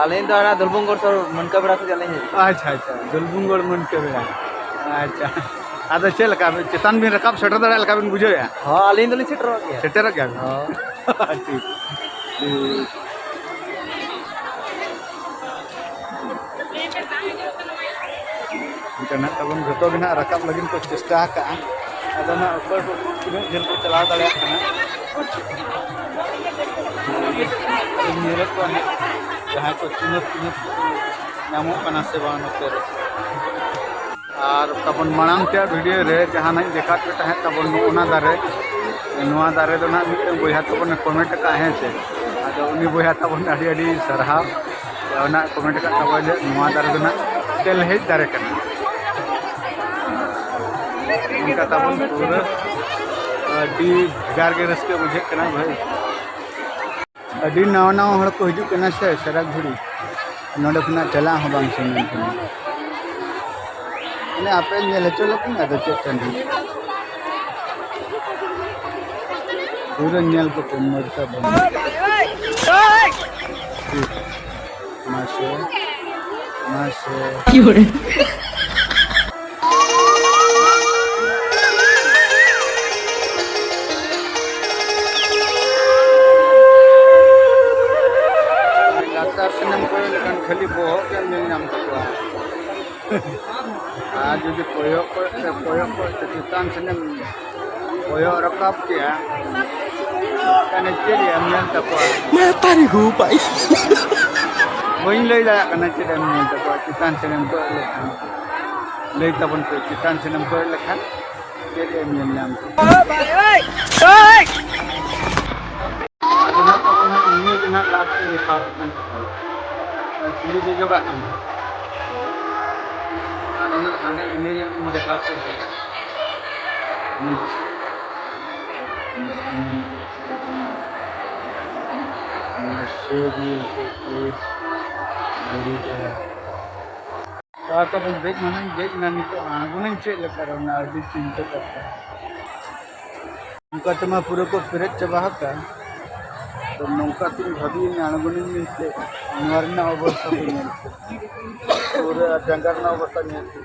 ᱟᱹᱞᱤᱧ ᱫᱚ ᱚᱱᱟ ᱫᱚᱞᱵᱷᱩᱢᱜᱚᱲ ᱥᱩᱨ ᱢᱟᱹᱱᱠᱟᱹ ᱵᱮᱲᱟ ᱠᱷᱚᱱ ᱞᱤᱧ ᱦᱮᱡ ᱟᱠᱟᱱᱟ᱾ ᱟᱪᱪᱷᱟ, ᱟᱪᱪᱷᱟ, ᱫᱚᱞᱵᱷᱩᱢᱜᱚᱲ ᱢᱟᱹᱱᱠᱟᱹ ᱵᱮᱲᱟ᱾ ᱟᱪᱪᱷᱟ, ᱟᱫᱚ ᱪᱮᱫ ᱞᱮᱠᱟ ᱪᱮᱛᱟᱱ ᱵᱤᱱ ᱨᱟᱠᱟᱵ ᱥᱮᱴᱮᱨ ᱫᱟᱲᱮᱭᱟᱜ ᱞᱮᱠᱟ ᱵᱤᱱ ᱵᱩᱡᱷᱟᱹᱣᱮᱫᱼᱟ? ᱦᱚᱸ, ᱟᱹᱞᱤᱧ ᱫᱚᱞᱤᱧ ᱥᱮᱴᱮᱨᱚᱜ ᱜᱮᱭᱟ᱾ ᱥᱮᱴᱮᱨᱚᱜ ᱜᱮᱭᱟ ᱵᱤᱱ? ᱦᱚᱸ᱾ ᱴᱷᱤᱠ, ᱴᱷᱤᱠ᱾ ᱚᱱᱠᱟ ᱱᱟᱜ ᱛᱟᱵᱚᱱ ᱡᱚᱛᱚ ᱜᱮ ᱱᱟᱜ ᱨᱟᱠᱟᱵ ᱞᱟᱹᱜᱤᱫ ᱠᱚ ᱪᱮᱥᱴᱟ ᱟᱠᱟᱜᱼᱟ᱾ ᱟᱫᱚ ᱱᱟᱜ ᱚᱠᱚᱭ ᱠᱚ ᱛᱤᱱᱟᱹᱜ ᱡᱷᱟᱹᱞ ᱠᱚ ᱪᱟᱞᱟᱣ ᱫᱟᱲᱮᱭᱟᱜ ᱠᱟᱱᱟ᱾ ᱟᱫᱚᱧ ᱧᱮᱞᱮᱫ ᱠᱚᱣᱟ ᱱᱟᱜ ᱡᱟᱦᱟᱸᱭ ᱠᱚ ᱪᱤᱱᱦᱟᱹᱯ ᱪᱤᱱᱦᱟᱹᱯ ᱧᱟᱢᱚᱜ ᱠᱟᱱᱟ ᱥᱮ ᱵᱟᱝ ᱱᱚᱛᱮ ᱨᱮ᱾ ᱟᱨ ᱛᱟᱵᱚᱱ ᱢᱟᱲᱟᱝ ᱛᱮᱭᱟᱜ ᱵᱷᱤᱰᱤᱭᱳ ᱨᱮ ᱡᱟᱦᱟᱸ ᱱᱟᱜ ᱤᱧ ᱫᱮᱠᱷᱟᱣ ᱯᱮ ᱛᱟᱦᱮᱸᱫ ᱛᱟᱵᱚᱱ ᱱᱚᱜᱼᱚ ᱱᱟ ᱫᱟᱨᱮ, ᱱᱚᱣᱟ ᱫᱟᱨᱮ ᱫᱚ ᱱᱟᱜ ᱢᱤᱫᱴᱮᱱ ᱵᱚᱭᱦᱟ ᱛᱟᱵᱚᱱᱮ ᱠᱚᱢᱮᱱᱴ ᱟᱠᱟᱫᱼᱟ, ᱦᱮᱸ ᱥᱮ᱾ ᱟᱫᱚ ᱩᱱᱤ ᱵᱚᱭᱦᱟ ᱛᱟᱵᱚᱱ ᱟᱹᱰᱤ ᱟᱹᱰᱤ ᱥᱟᱨᱦᱟᱣ᱾ ᱚᱱᱟ ᱠᱚᱢᱮᱱᱴ ᱟᱠᱟᱫ ᱛᱟᱵᱚᱱ ᱡᱮ ᱱᱚᱣᱟ ᱫᱟᱨᱮ ᱫᱚ ᱱᱟᱜ ᱛᱮᱞᱦᱮᱡ ᱫᱟᱨᱮ ᱠᱟᱱᱟ᱾ ᱚᱱᱠᱟ ᱛᱟᱵᱚᱱ ᱯᱩᱨᱟᱹ ᱟᱹᱰᱤ ᱵᱷᱮᱜᱟᱨ ᱜᱮ ᱨᱟᱹᱥᱠᱟᱹ ᱵᱩᱡᱷᱟᱹᱜ ᱠᱟᱱᱟ ᱵᱷᱟᱹᱭ᱾ ᱟᱹᱰᱤ ᱱᱟᱣᱟ ᱱᱟᱣᱟ ᱦᱚᱲ ᱠᱚ ᱦᱤᱡᱩᱜ ᱠᱟᱱᱟ ᱥᱮ ᱥᱟᱨᱟ ᱜᱷᱩᱲᱤ᱾ ᱱᱚᱰᱮ ᱠᱷᱚᱱᱟᱜ ᱪᱟᱞᱟᱜ ᱦᱚᱸ ᱵᱟᱝ ᱥᱟᱱᱟᱧ ᱠᱟᱱᱟ᱾ ᱢᱟᱱᱮ ᱟᱯᱮ ᱧᱮᱞ ᱦᱚᱪᱚ ᱞᱮᱠᱤᱱ ᱟᱫᱚ ᱪᱮᱫ ᱠᱟᱱ ᱦᱩᱭᱩᱜ? ᱯᱩᱨᱟᱹ ᱧᱮᱞ ᱠᱚᱯᱮ ᱢᱟᱹᱨᱠᱟ ᱵᱚᱱ᱾ ᱢᱟᱥᱮ᱾ ᱢᱟᱥᱮ᱾ ᱞᱟᱛᱟᱨ ᱥᱮᱱᱮᱢ ᱠᱚᱭᱚᱜ ᱞᱮᱠᱷᱟᱱ ᱠᱷᱟᱹᱞᱤ ᱵᱚᱦᱚᱜ ᱜᱮᱢ ᱧᱮᱞ ᱧᱟᱢ ᱛᱟᱠᱚᱣᱟ᱾ ᱟᱨ ᱡᱩᱫᱤ ᱠᱚᱭᱚᱜ ᱠᱚᱭᱚᱜ ᱛᱮ, ᱠᱚᱭᱚᱜ ᱠᱚᱭᱚᱜ ᱛᱮ ᱪᱮᱛᱟᱱ ᱥᱮᱱᱮᱢ ᱠᱚᱭᱚᱜ ᱨᱟᱠᱟᱵ ᱠᱮᱜᱼᱟ, ᱛᱟᱦᱞᱮ ᱪᱮᱫ ᱮᱢ ᱧᱮᱞ ᱛᱟᱠᱚᱣᱟ? ᱢᱟᱛᱟᱨᱤ ᱦᱩ ᱵᱟᱭ᱾ ᱵᱟᱹᱧ ᱞᱟᱹᱭ ᱫᱟᱲᱮᱭᱟᱜ ᱠᱟᱱᱟ ᱪᱮᱫ ᱮᱢ ᱧᱮᱞ ᱛᱟᱠᱚᱣᱟ ᱪᱮᱛᱟᱱ ᱥᱮᱱᱮᱢ ᱠᱚᱭᱚᱜ ᱞᱮᱠᱷᱟᱱ᱾ ᱞᱟᱹᱭ ᱛᱟᱵᱚᱱ ᱯᱮ, ᱪᱮᱛᱟᱱ ᱥᱮᱱᱮᱢ ᱠᱚᱭᱚᱜ ᱞᱮᱠᱷᱟᱱ ᱪᱮᱫ ᱮᱢ ᱧᱮᱞ ᱧᱟᱢ ᱛᱟᱠᱚᱣᱟ? ᱟᱫᱚ ᱱᱟᱜ ᱛᱟᱵᱚᱱ ᱱᱟᱜ ᱱᱤᱭᱟᱹ ᱜᱮ ᱱᱟᱜ ᱞᱟᱥᱴ ᱨᱮ ᱨᱮᱠᱚᱨᱰ ᱠᱟᱱ ᱛᱟᱵᱚᱱᱟ᱾ ᱟᱨ ᱠᱩᱞᱤ ᱫᱚ ᱡᱚᱜᱟᱜ ᱠᱟᱱᱟ᱾ ᱟᱫᱚ ᱱᱟᱜ ᱦᱟᱸᱰᱮ ᱤᱱᱟᱹ ᱜᱮ ᱨᱮᱠᱚᱨᱰ ᱠᱟᱱ ᱛᱟᱵᱚᱱᱟ᱾ ᱠᱟᱨ ᱛᱮᱵᱚᱱ ᱫᱮᱡ ᱢᱟᱱᱮ ᱫᱮᱡ ᱮᱱᱟ, ᱱᱤᱛᱚᱜ ᱟᱬᱜᱚᱱᱟᱹᱧ ᱪᱮᱫ ᱞᱮᱠᱟ ᱨᱮ, ᱚᱱᱟ ᱟᱹᱰᱤ ᱪᱤᱱᱛᱟᱹ ᱠᱟᱛᱷᱟ᱾ ᱚᱱᱠᱟ ᱛᱮᱢᱟ ᱯᱩᱨᱟᱹ ᱠᱚ ᱯᱮᱨᱮᱡ ᱪᱟᱵᱟ ᱟᱠᱟᱫ᱾ ᱛᱚ ᱱᱚᱝᱠᱟ ᱛᱤᱧ ᱵᱷᱟᱹᱵᱤᱭᱮᱱᱟ ᱟᱬᱜᱚᱱᱟᱹᱧ ᱢᱮᱱᱛᱮ, ᱱᱚᱣᱟ ᱨᱮᱱᱟᱜ ᱚᱵᱚᱥᱛᱟ ᱠᱚ ᱧᱮᱞ ᱯᱮ᱾ ᱯᱩᱨᱟᱹ ᱡᱟᱸᱜᱟ ᱨᱮᱱᱟᱜ ᱚᱵᱚᱥᱛᱟ ᱧᱮᱞ ᱯᱮ᱾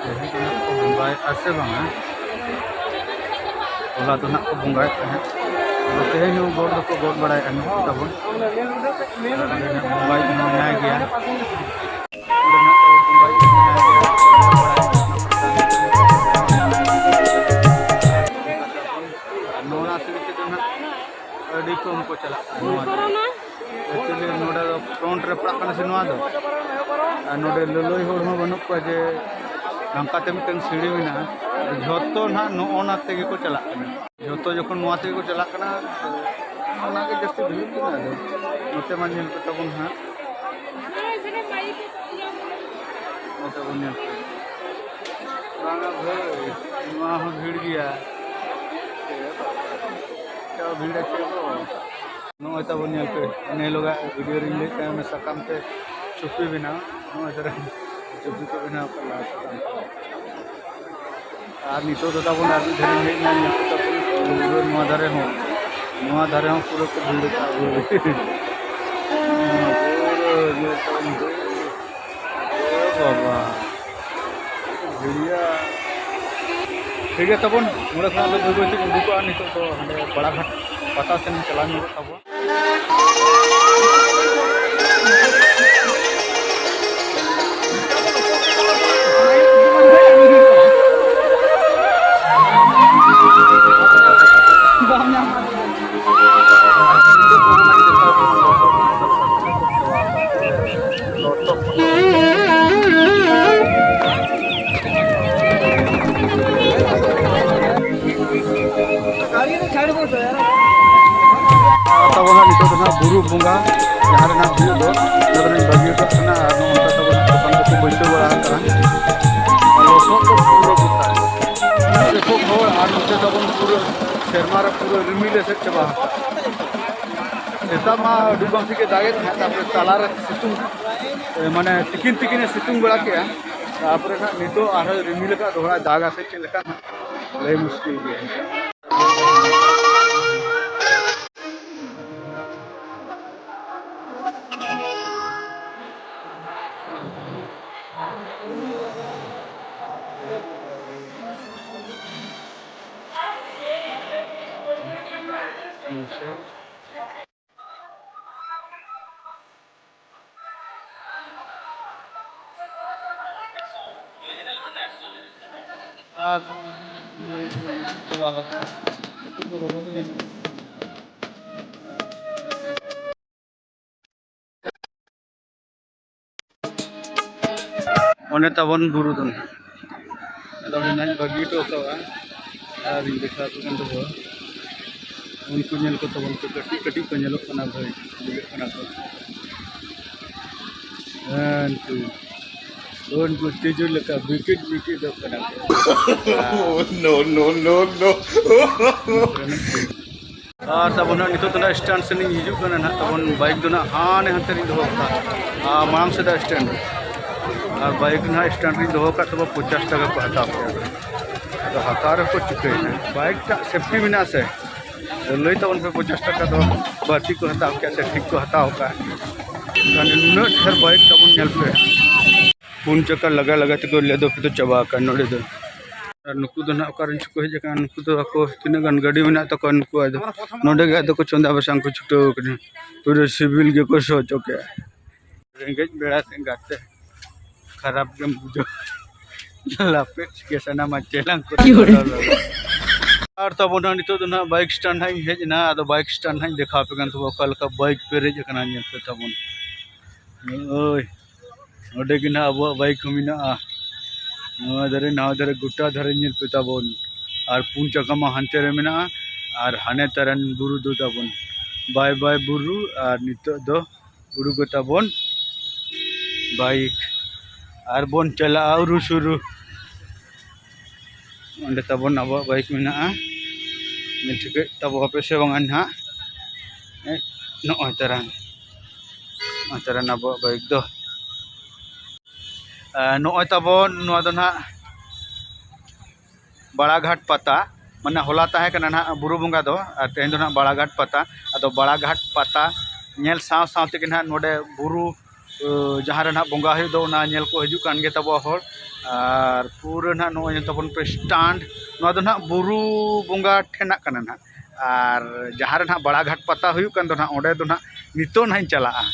ᱛᱮᱦᱮᱧ ᱫᱚ ᱱᱟᱜ ᱠᱚ ᱵᱚᱸᱜᱟᱭᱮᱫᱼᱟ ᱥᱮ ᱵᱟᱝᱟ? ᱦᱚᱞᱟ ᱫᱚ ᱱᱟᱜ ᱠᱚ ᱵᱚᱸᱜᱟᱭᱮᱫ ᱛᱟᱦᱮᱸᱫ, ᱟᱫᱚ ᱛᱮᱦᱮᱧ ᱦᱚᱸ ᱜᱚᱰ ᱫᱚᱠᱚ ᱜᱚᱰ ᱵᱟᱲᱟᱭᱮᱫᱼᱟ ᱱᱩᱠᱩ ᱛᱟᱵᱚᱱ᱾ ᱟᱨ ᱚᱸᱰᱮ ᱱᱟᱜ ᱵᱚᱸᱜᱟᱭᱤᱡ ᱦᱚᱸ ᱢᱮᱱᱟᱭ ᱜᱮᱭᱟ᱾ ᱚᱸᱰᱮ ᱱᱟᱜ ᱛᱟᱵᱚᱱ ᱵᱚᱸᱜᱟᱭᱤᱡ ᱦᱚᱸ ᱢᱮᱱᱟᱭ ᱜᱮᱭᱟ᱾ ᱟᱨ ᱱᱚᱣᱟ ᱥᱤᱲᱤ ᱛᱮᱫᱚ ᱱᱟᱜ ᱟᱹᱰᱤ ᱠᱚᱢ ᱠᱚ ᱪᱟᱞᱟᱜ ᱠᱟᱱᱟ ᱱᱚᱣᱟ ᱫᱚ᱾ Actually ᱱᱚᱰᱮ ᱫᱚ front ᱨᱮ ᱯᱟᱲᱟᱜ ᱠᱟᱱᱟ ᱥᱮ ᱱᱚᱣᱟ ᱫᱚ, ᱟᱨ ᱱᱚᱰᱮ ᱞᱟᱹᱞᱟᱹᱭ ᱦᱚᱲ ᱦᱚᱸ ᱵᱟᱹᱱᱩᱜ ᱠᱚᱣᱟ ᱡᱮ ᱱᱚᱝᱠᱟᱛᱮ ᱢᱤᱫᱴᱟᱝ ᱥᱤᱲᱤ ᱢᱮᱱᱟᱜᱼᱟ᱾ ᱡᱷᱚᱛᱚ ᱱᱟᱦᱟᱜ ᱱᱚᱜᱼᱚ ᱱᱟ ᱛᱮᱜᱮ ᱠᱚ ᱪᱟᱞᱟᱜ ᱠᱟᱱᱟ, ᱡᱷᱚᱛᱚ ᱡᱚᱠᱷᱚᱱ ᱱᱚᱣᱟ ᱛᱮᱜᱮ ᱠᱚ ᱪᱟᱞᱟᱜ ᱠᱟᱱᱟ, ᱚᱱᱟᱜᱮ ᱡᱟᱹᱥᱛᱤ ᱵᱷᱤᱲ ᱠᱟᱱᱟ᱾ ᱟᱫᱚ ᱱᱚᱛᱮ ᱢᱟ ᱧᱮᱞ ᱯᱮ ᱛᱟᱵᱚᱱ ᱦᱟᱸᱜ, ᱱᱚᱛᱮ ᱵᱚᱱ ᱧᱮᱞ ᱯᱮ᱾ ᱵᱟᱝᱟ ᱵᱷᱟᱹᱭ, ᱱᱚᱣᱟ ᱦᱚᱸ ᱵᱷᱤᱲ ᱜᱮᱭᱟ᱾ ᱪᱮᱫ ᱵᱷᱤᱲ ᱟᱪᱷᱮ ᱠᱚ᱾ ᱱᱚᱜᱼᱚᱭ ᱛᱟᱵᱚᱱ ᱧᱮᱞ ᱯᱮ, ᱤᱱᱟᱹ ᱦᱤᱞᱳᱜᱟᱜ video ᱨᱤᱧ ᱞᱟᱹᱭᱮᱫ ᱛᱟᱦᱮᱸ, ᱚᱱᱟ ᱥᱟᱠᱟᱢ ᱛᱮ ᱪᱩᱯᱤ ᱵᱮᱱᱟᱣ, ᱱᱚᱜᱼᱚᱭ ᱛᱟᱨᱟ ᱪᱩᱯᱤ ᱠᱚ ᱵᱮᱱᱟᱣ ᱠᱟᱫᱟ ᱥᱟᱠᱟᱢ ᱛᱮ᱾ ᱟᱨ ᱱᱤᱛᱚᱜ ᱫᱚ ᱛᱟᱵᱚᱱ ᱟᱨ ᱢᱤᱫ ᱫᱷᱟᱨᱮ ᱦᱮᱡ ᱮᱱᱟ, ᱧᱮᱞ ᱯᱮ ᱛᱟᱵᱚᱱ ᱯᱩᱨᱟᱹ ᱱᱚᱣᱟ ᱫᱷᱟᱨᱮ ᱦᱚᱸ, ᱱᱚᱣᱟ ᱫᱷᱟᱨᱮ ᱦᱚᱸ ᱯᱩᱨᱟᱹ ᱠᱚ ᱵᱷᱤᱲ ᱠᱟᱜᱼᱟ ᱯᱩᱨᱟᱹ᱾ ᱯᱩᱨᱟᱹ ᱧᱮᱞ ᱛᱟᱵᱚᱱ ᱯᱮ᱾ ᱮ ᱵᱟᱵᱟ᱾ ᱵᱷᱤᱲᱤᱭᱟ᱾ ᱴᱷᱤᱠ ᱜᱮᱭᱟ ᱛᱟᱵᱚᱱ, ᱱᱚᱰᱮ ᱠᱷᱚᱱᱟᱜ ᱫᱚ ᱵᱟᱹᱭ ᱵᱟᱹᱭ ᱛᱮ ᱩᱰᱩᱠᱚᱜᱼᱟ᱾ ᱱᱤᱛᱚᱜ ᱫᱚ ᱦᱟᱸᱰᱮ ᱵᱟᱲᱟᱜᱷᱟᱴ ᱯᱟᱛᱟ ᱥᱮᱱ ᱪᱟᱞᱟᱣ ᱧᱚᱜᱚᱜ ᱛᱟᱵᱚᱱ᱾ ᱛᱟᱵᱚᱱᱟ ᱱᱤᱛᱚᱜ ᱫᱚ ᱱᱟᱜ ᱵᱩᱨᱩ ᱵᱚᱸᱜᱟ, ᱡᱟᱦᱟᱸ ᱨᱮ ᱱᱟᱜ ᱦᱩᱭᱩᱜ ᱫᱚ, ᱚᱱᱟ ᱫᱚ ᱱᱟᱜ ᱵᱟᱹᱜᱤ ᱦᱚᱴᱚ ᱠᱟᱜ ᱠᱟᱱᱟ᱾ ᱟᱨ ᱱᱚᱜᱼᱚ ᱱᱚᱝᱠᱟ ᱛᱟᱵᱚᱱ ᱫᱚᱠᱟᱱ ᱠᱚᱠᱚ ᱵᱟᱹᱭᱥᱟᱹᱣ ᱵᱟᱲᱟ ᱟᱠᱟᱫᱼᱟ᱾ ᱟᱨ ᱞᱚᱥᱚᱫ ᱫᱚ ᱯᱩᱨᱟᱹ ᱜᱚᱴᱟ᱾ ᱮᱛᱚ ᱦᱚᱲ, ᱟᱨ ᱱᱚᱛᱮ ᱛᱟᱵᱚᱱ ᱯᱩᱨᱟᱹ ᱥᱮᱨᱢᱟ ᱨᱮ ᱯᱩᱨᱟᱹ ᱨᱤᱢᱤᱞ ᱮᱥᱮᱫ ᱪᱟᱵᱟ ᱟᱠᱟᱫᱼᱟ᱾ ᱥᱮᱛᱟᱜ ᱢᱟ ᱟᱹᱰᱤ ᱵᱟᱝ ᱴᱷᱤᱠ ᱮ ᱫᱟᱜᱮᱫ ᱛᱟᱦᱮᱸᱫ, ᱛᱟᱨᱯᱚᱨᱮ ᱛᱟᱞᱟᱨᱮ ᱥᱤᱛᱩᱝ, ᱮ, ᱢᱟᱱᱮ ᱛᱤᱠᱤᱱ ᱛᱤᱠᱤᱱᱮ ᱥᱤᱛᱩᱝ ᱵᱟᱲᱟ ᱠᱮᱜᱼᱟ᱾ ᱛᱟᱨᱯᱚᱨᱮ ᱱᱟᱜ ᱱᱤᱛᱚᱜ ᱟᱨᱦᱚᱸ ᱨᱤᱢᱤᱞ ᱟᱠᱟᱫ, ᱫᱚᱦᱲᱟ ᱫᱟᱜᱟ ᱥᱮ ᱪᱮᱫ ᱞᱮᱠᱟ ᱱᱟᱜ ᱞᱟᱹᱭ ᱢᱩᱥᱠᱤᱞ ᱜᱮᱭᱟ᱾ ᱚᱱᱮ ᱛᱟᱵᱚᱱ ᱵᱩᱨᱩ ᱫᱚ ᱱᱟᱦᱟᱜ᱾ ᱟᱫᱚ ᱚᱸᱰᱮ ᱱᱟᱦᱟᱜ ᱵᱟᱹᱜᱤ ᱦᱚᱴᱚ ᱠᱟᱜᱼᱟ᱾ ᱟᱨ ᱤᱧ ᱫᱮᱠᱷᱟᱣ ᱟᱯᱮ ᱠᱟᱱ ᱫᱚ, ᱩᱱᱠᱩ ᱧᱮᱞ ᱠᱚ ᱛᱟᱵᱚᱱ ᱯᱮ, ᱠᱟᱹᱴᱤᱡ ᱠᱟᱹᱴᱤᱡ ᱠᱚ ᱧᱮᱞᱚᱜ ᱠᱟᱱᱟ ᱵᱷᱟᱹᱭ, ᱵᱩᱡᱷᱟᱹᱜ ᱠᱟᱱᱟ ᱠᱚ᱾ ᱦᱮᱸ, ᱩᱱᱠᱩ, ᱩᱱᱠᱩ ᱛᱤᱡᱩ ᱞᱮᱠᱟ ᱵᱤᱠᱤᱴ ᱵᱤᱠᱤᱴᱚᱜ ᱠᱟᱱᱟ ᱠᱚ᱾ No, no, no, no. ᱟᱨ ᱛᱟᱵᱚᱱ ᱦᱟᱸᱜ ᱱᱤᱛᱚᱜ ᱫᱚ ᱱᱟᱜ ᱥᱴᱮᱱᱰ ᱥᱮᱱ ᱤᱧ ᱦᱤᱡᱩᱜ ᱠᱟᱱᱟ ᱱᱟᱜ᱾ ᱛᱟᱵᱚᱱ ᱵᱟᱭᱤᱠ ᱫᱚ ᱱᱟᱜ ᱦᱟᱱᱮ ᱦᱟᱱᱛᱮ ᱨᱤᱧ ᱫᱚᱦᱚ ᱠᱟᱜᱼᱟ, ᱟᱨ ᱢᱟᱲᱟᱝ ᱥᱮᱫᱟᱜ ᱥᱴᱮᱱᱰ ᱨᱮ᱾ ᱟᱨ ᱵᱟᱭᱤᱠ ᱱᱟᱜ ᱥᱴᱮᱱᱰ ᱨᱤᱧ ᱫᱚᱦᱚ ᱠᱟᱜ ᱛᱟᱵᱚ ᱯᱚᱧᱪᱟᱥ ᱴᱟᱠᱟ ᱠᱚ ᱦᱟᱛᱟᱣ ᱠᱮᱫᱟ᱾ ᱟᱫᱚ ᱦᱟᱛᱟᱣ ᱨᱮᱦᱚᱸ ᱠᱚ ᱪᱤᱠᱟᱹᱭᱮᱱᱟ? ᱵᱟᱭᱤᱠ ᱴᱟᱜ ᱥᱮᱯᱴᱤ ᱢᱮᱱᱟᱜᱼᱟ ᱥᱮ? ᱞᱟᱹᱭ ᱛᱟᱵᱚᱱ ᱯᱮ, ᱯᱚᱧᱪᱟᱥ ᱴᱟᱠᱟ ᱫᱚ ᱵᱟᱹᱲᱛᱤ ᱠᱚ ᱦᱟᱛᱟᱣ ᱠᱮᱫᱼᱟ ᱥᱮ ᱴᱷᱤᱠ ᱠᱚ ᱦᱟᱛᱟᱣ ᱠᱟᱜᱼᱟ? ᱢᱟᱱᱮ ᱱᱩᱱᱟᱹᱜ ᱰᱷᱮᱨ ᱵᱟᱭᱤᱠ ᱛᱟᱵᱚᱱ ᱧᱮᱞ ᱯᱮ᱾ ᱯᱩᱱ ᱪᱟᱠᱟ ᱞᱟᱜᱟ ᱞᱟᱜᱟ ᱛᱮᱠᱚ ᱞᱮᱫᱚ ᱯᱷᱮᱫᱚ ᱪᱟᱵᱟ ᱟᱠᱟᱱ ᱱᱚᱰᱮ ᱫᱚ᱾ ᱟᱨ ᱱᱩᱠᱩ ᱫᱚ ᱱᱟᱦᱟᱜ ᱚᱠᱟ ᱨᱮᱱ ᱪᱚᱠᱚ ᱦᱮᱡ ᱟᱠᱟᱱᱟ, ᱱᱩᱠᱩ ᱫᱚ ᱟᱠᱚ ᱛᱤᱱᱟᱹᱜ ᱜᱟᱱ ᱜᱟᱹᱰᱤ ᱢᱮᱱᱟᱜ ᱛᱟᱠᱚᱣᱟ, ᱱᱩᱠᱩ ᱟᱫᱚ ᱱᱚᱰᱮ ᱜᱮ ᱟᱫᱚ ᱠᱚ ᱪᱚᱸᱫᱟ ᱵᱟᱥᱟᱝ ᱠᱚ ᱪᱷᱩᱴᱟᱹᱣ ᱟᱠᱟᱱᱟ᱾ ᱯᱩᱨᱟᱹ ᱥᱤᱵᱤᱞ ᱜᱮᱠᱚ ᱥᱚ ᱦᱚᱪᱚ ᱠᱮᱜᱼᱟ᱾ ᱨᱮᱸᱜᱮᱡ ᱵᱮᱲᱟ ᱥᱮ ᱜᱟᱛᱮ ᱠᱷᱟᱨᱟᱯ ᱜᱮᱢ ᱵᱩᱡᱷᱟᱹᱣ᱾ ᱞᱟᱯᱮᱫ ᱜᱮ ᱥᱟᱱᱟᱢᱟ ᱪᱮᱞᱟᱝ ᱠᱚ᱾ ᱟᱨ ᱛᱟᱵᱚᱱ ᱦᱟᱸᱜ ᱱᱤᱛᱚᱜ ᱫᱚ ᱱᱟᱦᱟᱜ ᱵᱟᱭᱤᱠ ᱥᱴᱮᱱᱰ ᱦᱟᱸᱜ ᱤᱧ ᱦᱮᱡ ᱮᱱᱟ᱾ ᱟᱫᱚ ᱵᱟᱭᱤᱠ ᱥᱴᱮᱱᱰ ᱦᱟᱸᱜ ᱤᱧ ᱫᱮᱠᱷᱟᱣ ᱟᱯᱮ ᱠᱟᱱ ᱛᱟᱵᱚᱱᱟ ᱚᱠᱟ ᱞᱮᱠᱟ ᱵᱟᱭᱤᱠ ᱯᱮᱨᱮᱡ ᱟᱠᱟᱱᱟ, ᱧᱮᱞ ᱯᱮ ᱛᱟᱵᱚᱱ᱾ ᱳᱭ, ᱱᱚᱰᱮ ᱜᱮ ᱱᱟᱦᱟᱜ ᱟᱵᱚᱣᱟᱜ ᱵᱟᱭᱤᱠ ᱦᱚᱸ ᱢᱮᱱᱟᱜᱼᱟ᱾ ᱱᱚᱣᱟ ᱫᱷᱟᱨᱮ ᱱᱟᱣᱟ ᱫᱷᱟᱨᱮ ᱜᱚᱴᱟ ᱫᱷᱟᱨᱮ ᱧᱮᱞ ᱯᱮ ᱛᱟᱵᱚᱱ᱾ ᱟᱨ ᱯᱩᱱ ᱪᱟᱠᱟ ᱢᱟ ᱦᱟᱱᱛᱮ ᱨᱮ ᱢᱮᱱᱟᱜᱼᱟ᱾ ᱟᱨ ᱦᱟᱱᱮ ᱛᱟᱨᱟᱱ ᱵᱩᱨᱩ ᱫᱚ ᱛᱟᱵᱚᱱ ᱵᱟᱭ ᱵᱟᱭ ᱵᱩᱨᱩ᱾ ᱟᱨ ᱱᱤᱛᱚᱜ ᱫᱚ ᱩᱰᱩᱠ ᱛᱟᱵᱚᱱ ᱵᱟᱭᱤᱠ ᱟᱨ ᱵᱚᱱ ᱪᱟᱞᱟᱜᱼᱟ ᱩᱨᱩ ᱥᱩᱨᱩ᱾ ᱚᱸᱰᱮ ᱛᱟᱵᱚᱱ ᱟᱵᱚᱣᱟᱜ ᱵᱟᱭᱤᱠ ᱢᱮᱱᱟᱜᱼᱟ᱾ ᱧᱮᱞ ᱴᱷᱤᱠᱟᱹᱭᱮᱫ ᱛᱟᱵᱚ ᱟᱯᱮ ᱥᱮ ᱵᱟᱝᱟ ᱱᱟᱦᱟᱜ? ᱮ, ᱱᱚᱜᱼᱚᱭ ᱛᱟᱨᱟᱱ, ᱱᱚᱜᱼᱚᱭ ᱛᱟᱨᱟᱱ ᱟᱵᱚᱣᱟᱜ ᱵᱟᱭᱤᱠ ᱫᱚ᱾ ᱮ, ᱱᱚᱜᱼᱚᱭ ᱛᱟᱵᱚᱱ ᱱᱚᱣᱟ ᱫᱚ ᱱᱟᱦᱟᱜ ᱵᱟᱲᱟᱜᱷᱟᱴ ᱯᱟᱛᱟ, ᱢᱟᱱᱮ ᱦᱚᱞᱟ ᱛᱟᱦᱮᱸ ᱠᱟᱱᱟ ᱱᱟᱦᱟᱜ ᱵᱩᱨᱩ ᱵᱚᱸᱜᱟ ᱫᱚ, ᱟᱨ ᱛᱮᱦᱮᱧ ᱫᱚ ᱱᱟᱦᱟᱜ ᱵᱟᱲᱟᱜᱷᱟᱴ ᱯᱟᱛᱟ᱾ ᱟᱫᱚ ᱵᱟᱲᱟᱜᱷᱟᱴ ᱯᱟᱛᱟ ᱧᱮᱞ ᱥᱟᱶ ᱥᱟᱶ ᱛᱮᱜᱮ ᱱᱟᱦᱟᱜ ᱱᱚᱰᱮ ᱵᱩᱨᱩ, ᱡᱟᱦᱟᱸ ᱨᱮ ᱱᱟᱦᱟᱜ ᱵᱚᱸᱜᱟ ᱦᱩᱭᱩᱜ ᱫᱚ, ᱚᱱᱟ ᱧᱮᱞ ᱠᱚ ᱦᱤᱡᱩᱜ ᱠᱟᱱ ᱜᱮ ᱛᱟᱵᱚᱣᱟ ᱦᱚᱲ᱾ ᱟᱨ ᱯᱩᱨᱟᱹ ᱱᱟᱦᱟᱜ ᱱᱚᱜᱼᱚᱭ ᱛᱟᱵᱚᱱ ᱯᱮ ᱥᱴᱟᱱᱰ, ᱱᱚᱣᱟ ᱫᱚ ᱱᱟᱦᱟᱜ ᱵᱩᱨᱩ ᱵᱚᱸᱜᱟ ᱴᱷᱮᱱᱟᱜ ᱠᱟᱱᱟ ᱱᱟᱦᱟᱜ᱾ ᱟᱨ ᱡᱟᱦᱟᱸ ᱨᱮ ᱱᱟᱦᱟᱜ ᱵᱟᱲᱟᱜᱷᱟᱴ ᱯᱟᱛᱟ ᱦᱩᱭᱩᱜ ᱠᱟᱱ ᱫᱚ ᱱᱟᱦᱟᱜ, ᱚᱸᱰᱮ ᱫᱚ ᱱᱟᱦᱟᱜ ᱱᱤᱛᱚᱜ ᱱᱟᱦᱟᱜ ᱤᱧ ᱪᱟᱞᱟᱜᱼᱟ᱾